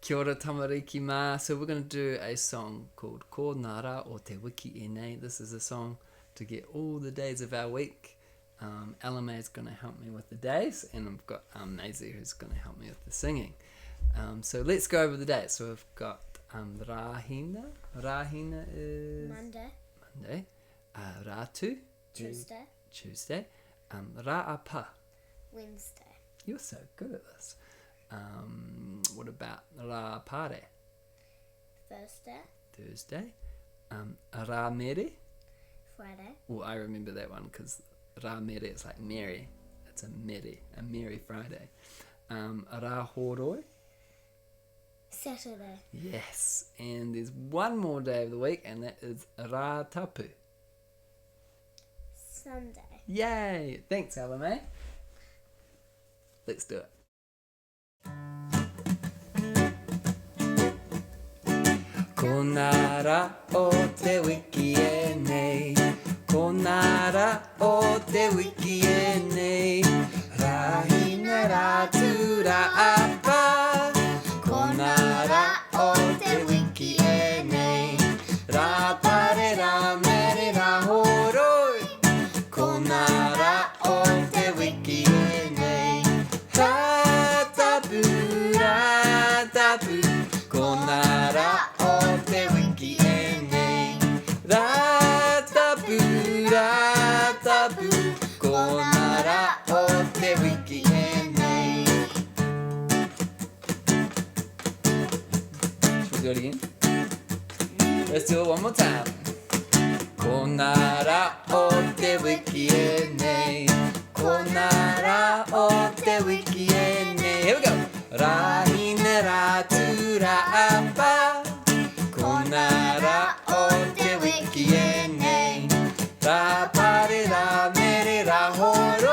Kia ora tamariki mā. So we're going to do a song called Ko Nā Rā o Te Wiki Ēnei. This is a song to get all the days of our week. Um, Ella is going to help me with the days, and I've got um, Maisie who's going to help me with the singing. Um, so let's go over the days. So we've got um, Rahina. Rahina is Monday. Monday. Uh, Ratu. Tuesday. Tuesday. Um, Ra'apa. Wednesday. You're so good at this. Um, what about Rāpare? Thursday. Thursday. Um, Rāmere? Friday. Well, I remember that one because Rāmere is like Mary. It's a Mere, a Merry Friday. Um, Rāhoroi? Saturday. Yes. And there's one more day of the week, and that is Rātapu. Sunday. Yay! Thanks, Ella Let's do it. Ko nā rā o te wiki e nei Ko nā rā o te wiki e nei Rāhina rātū rā apa Ko nā rā o te wiki e nei Rā pare rā mere rā horoi Ko nā rā o te wiki e nei Rā tapu, rā tapu Ko nā rā o te wiki e nei Rā tapu, rā tapu Ko nā rā o te wiki e nei Should we do it again? Let's do it one more time. Ko nā rā o te wiki e nei Ko nā rā o te wiki e nei Here we go! Rāhina rā tū rā apa Ko nā rā o te wiki e nei Rā pare rā mere rā horoi.